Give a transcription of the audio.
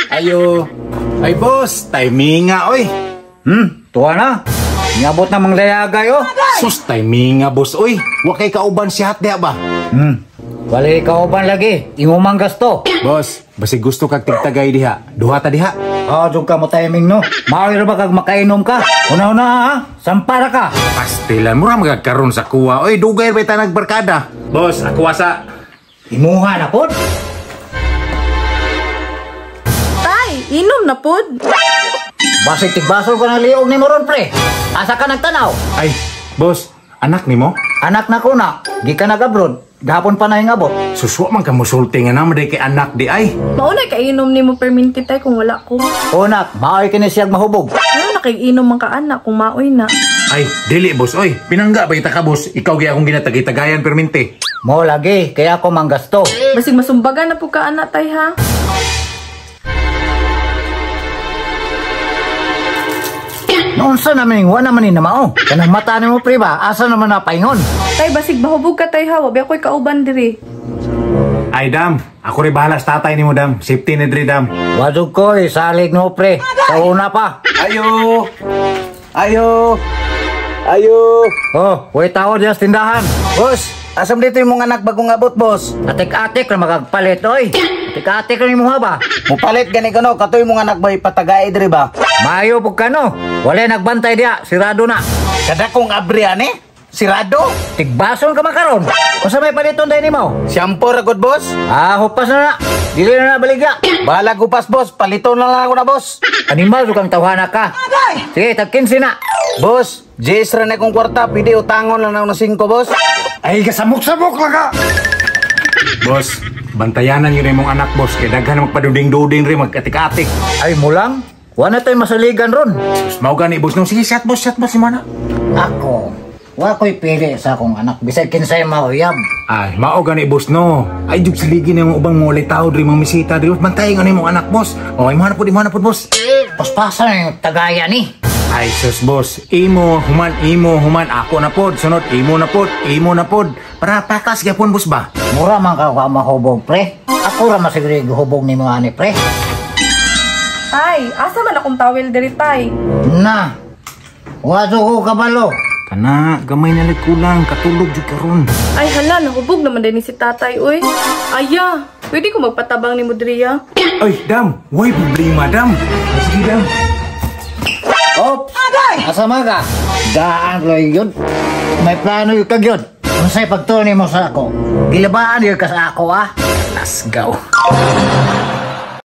Ayo. Ay boss, timing nga oy. Tuwa na. Ngabot na mang layagay oh. Sus, timing nga boss oy. Wa kay kauban si hat diha ba? Wala kauban lagi. Imo mang gasto. Boss, basig gusto kag tigtagay diha. Duha ta diha. Ah, jud ka mo timing no. Maayo ra ba kag makainom ka? Una-una ha. Sampara ka. Pastilan mo ra magkaroon sa kuwa. Oy, dugay ba ta nagbarkada? Boss, ako asa. Imuha na pod. Tay, inom na pod. Basig tigbasol ko ng liog nimo ron pre. Asa ka nagtanaw? Ay, boss, anak nimo? Anak na ko na. Gikan nag-abroad. Gahapon pa na hingabot. Suswa man ka musulti nga naman kay anak di ay. Mauna kay inom nimo perminti tay kung wala ko. Onak, maayo kini siyag mahubog. Ano na kay inom man ka anak kung maoy na. Ay, dili boss oy. Pinangga ba ita ka boss? Ikaw gyud akong ginatagay-tagayan perminti. Mo lagi, kaya ako manggasto. Basig masumbagan na po ka anak tay ha. Noon sa namin, wa naman ni namao. Kanang mata nimo pre ba, asa naman na paingon? Tay, basig bahubog ka tay ha, wa ba ako'y kauban diri. Ay dam, ako rin bahala sa tatay nimo dam. Safety ni diri dam. Wadug ko, eh, salig no pre. Sa una pa. Ayo! Ayo! Ayo! Oh, way tao diyan sa tindahan. Boss, asam dito yung mga anak bagong abot, boss? Atik-atik na magagpalit, oy. Atik-atik na imo ba? Mupalit gani ko no, katoy mong anak ba ipatagay diri ba? Maayo pug ka no. Wala nagbantay diya, sirado na. Kada kong abri ani, sirado. Tigbason ka makaron. Unsa may paliton day nimo? Shampoo ra gud, boss. Ah, hupas na na. Dili na na baligya. Bahala upas, boss. Paliton na lang ako na, boss. Animal jud kang tawhana ka. Sige, tag 15 na. Boss, Jis ra na kong kwarta, pwede utangon lang na 5, boss. Ay, kasamok-samok lang ka. Boss, bantayanan yun imong anak boss kay daghan magpaduding-duding ri magkatik-atik. Ay, mulang. Wa na tayo masaligan ron. Sus, mao gani boss no. Sige, shot boss si mana. Ako, wa ko'y pili sa akong anak. Bisag kinsay mauyab. Ay, mao gani boss no. Ay jud siligi nimo ubang mga walay tao diri mga misita diri. Bantayan nga imong anak boss. Oh, imo na pud boss. Paspasa na yung tagaya ni. Ay sus boss, imo human ako na pod, sunod imo na pod, imo na pod. Para pakas gyapon boss ba? Mura man ka wa mahubog, pre. Ako ra masiguro hubog nimo ani, pre. Tay, asa man akong towel diri tay? Na. Wa ko kabalo. Kana gamay na lag kulang, katulog jud karon. Ay hala, nahubog naman din ni si tatay oy. Aya, pwede ko magpatabang nimo diri ya. Ay, dam, way problema dam. Ay, sige dam. Ops! Asa man ka? Daan loy yun. May plano yun kag yun. Unsay pagtuon nimo sa ako? Gilabaan yun ka sa ako, ah. Let's go.